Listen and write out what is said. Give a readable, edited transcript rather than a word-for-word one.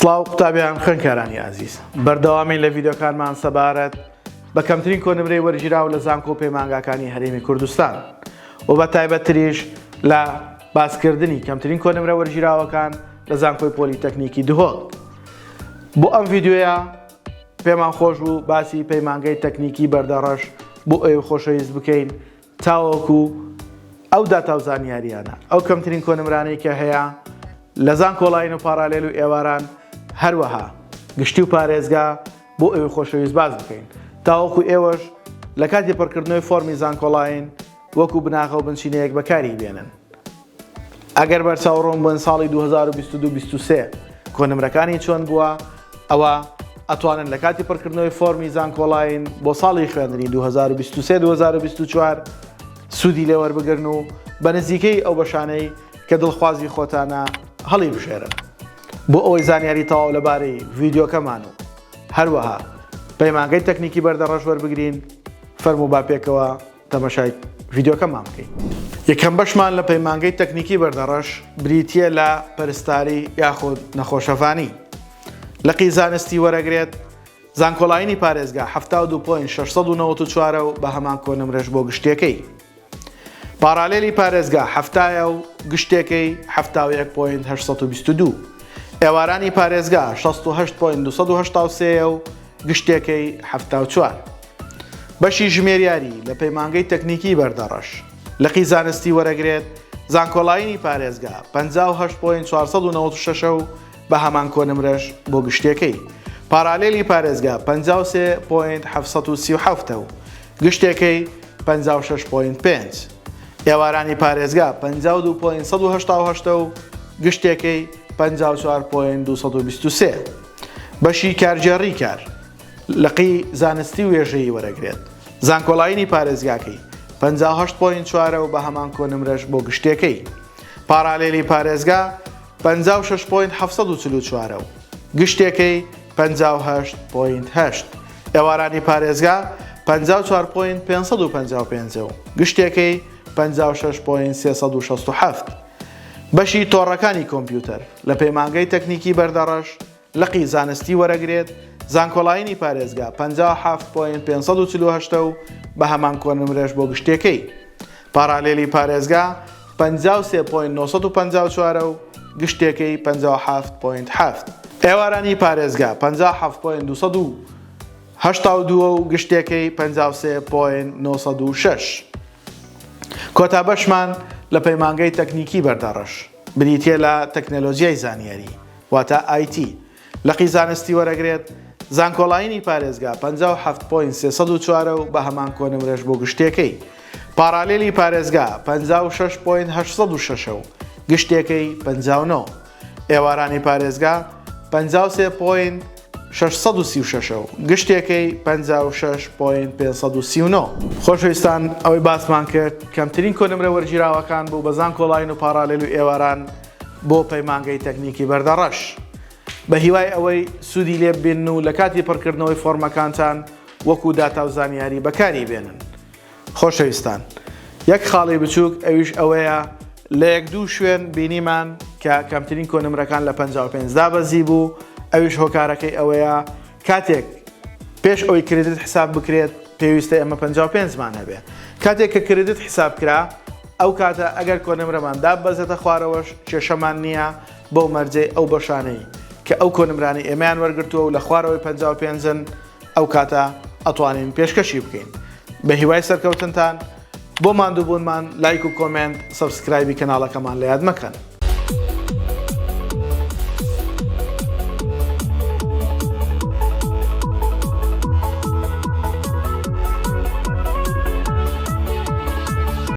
سڵاو قوتابیان خوێندکارانی ئازیز بەردەوامین لە ڤیدیۆکانمان سەبارەت بە کەمترین کۆنمرەی وەرگیراو لە زانکۆ و پەیمانگاکانی هەرێمی کوردستان و بە تایبەتتریش لە باسکردنی کەمترین کۆنمرە وەرگیراوەکان لە زانکۆی پۆلیتەکنیکی دهۆک بۆ ئەم ڤیدیۆیە پێمان خۆش بوو باسی پەیمانگەی تەکنیکی بەردەڕەش بۆ ئێوە خۆشەویست بکەین تاوەکو ئەو داتا و زانیاریانە ئەو کەمترین کۆنمرانەی کە هەیە لە زانکۆلاین و پارالێل و ئێواران هەروەها گشتی و پارێزگا بۆ ئێوەی خۆشەویست باس بکەین تاوەکو ئێوەش لە کاتی پڕکردنەوەی فۆرمی زانکۆلاین وەکو بناغە و بنچینەیەک بەکاری بێنن. ئەگەر بەرچاو ڕوون بن ساڵی 2022 23 کۆنمرەکانی چۆن بووە ئەوە ئەتوانن لە کاتی پڕکردنەوەی فۆرمی زانکۆلاین بۆ ساڵی خوێندنی 2023 2024 سوودی لێوەربگرن و بە نزیکەی ئەو بەشانەی کە دڵخوازی خۆتانە هەڵی بژێرن بۆ ئەوەی زانیاری تەواو لەبارەی ڤیدیۆکەمان و هەروەها پەیمانگەی تەکنیکی بەردەڕەش وەربگرین فەرموو با پێکەوە تەمەشای ڤیدیۆکەمان بکەین. یەکەم بەشمان لە پەیمانگەی تەکنیکی بەردەڕەش بریتییە لە پەرستاری یاخود نەخۆشەڤانی. لقی زانستی وەرەگرێت، زانکۆلاینی پارێزگا 72 point 694 و بە هەمان کۆنمرەش بۆ گشتیەکەی. پارالێلی پارێزگا حەفتایە و گشتێکەی 71 point 822. ئێوارانی پارێزگا 68 point 283 و گشتێکەی 74. بەشی ژمێریاری لە پەیمانگەی تەکنیکی بەردەڕەش لقی زانستی وەرەگرێت، زانکۆلاینی پارێزگا 58 point 496 و بە هەمان کۆنمرەش بۆ گشتێکەی. پارالێلی پارێزگا 53 point 737 و گشتێکەی 56 point 5. ئێوارانی پارێزگا 52 point 188 و گشتێکەی 54 point 223. بەشی کارگێڕی کار. لقی زانستی و وێژەیی وەرەگرێت. زانکۆلاینی پارێزگاکەی 58 point چوارە و بە هەمان کۆنمرەش بۆ گشتێکەی. پارالێلی پارێزگا 56 point 744 و گشتێکەی 58 point 8. ئێوارانی پارێزگا 54 point 555 و گشتێکەی 56 point 367. بەشی تۆڕەکانی کۆمپیوتەر لە پەیمانگەی تەکنیکی بەردەڕەش لقی زانستی وەرەگرێت، زانکۆلاینی پارێزگا 57 point 548 و بە هەمان کۆنمرەش بۆ گشتێکەی. پارالێلی پارێزگا 53 point 954 و گشتێکەی 57 point 7. ئێوارانی پارێزگا 57 point 282 و گشتێکەی 53 point 906. کۆتا بەشمان لە پەیمانگەی تەکنیکی بەردەڕەش بریتییە لە تەکنەلۆجیای زانیاری واتە IT لقی زانستی وەرەگرێت، زانکۆلاینی پارێزگا 57 point 304 و بە هەمان کۆنمرەش بۆ گشتێکەی. پارالێلی پارێزگا 56 point 806 و گشتێکەی 59. ئێوارانی پارێزگا 53 point 636 و گشتێکەی 56 point 539. خۆشەویستان ئەوەی باسمان کرد کەمترین کۆنمرە وەرگیراوەکان بوو بە زانکۆلاین و پاڕالێل و ئێواران بۆ پەیمانگەی تەکنیکی بەردەڕەش. بە هیوای ئەوەی سوودی لێ ببینن و لە کاتی پڕکردنەوەی فۆرمەکانتان وەکو داتا و زانیاری بەکاری بێنن. خۆشەویستان یەک خاڵی بچووک ئەویش ئەوەیە لە یەک دوو شوێن بینیمان کە کەمترین کۆنمرەکان لە 55 دابەزی بوو ئەویش هۆکارەکەی ئەوەیە کاتێک پێش ئەوی credit حساب بکرێت پێویستە ئێمە 55 مان هەبێ کاتێک کە credit حساب کرا ئەو کاتە ئەگەر کۆنمرەمان داببەزێتە خوارەوەش کێشەمان نییە بەو مەرجەی ئەو بەشانەی کە ئەو کۆنمرانەی ئێمەیان وەرگرتووە و لە خوارەوەی 55ن ئەو کاتە ئەتوانین پێشکەشی بکەین بە هیوای سەرکەوتنتان بۆ ماندووبوونمان لایک و comment subscribe ی کەناڵەکەمان لە یاد مەکەن.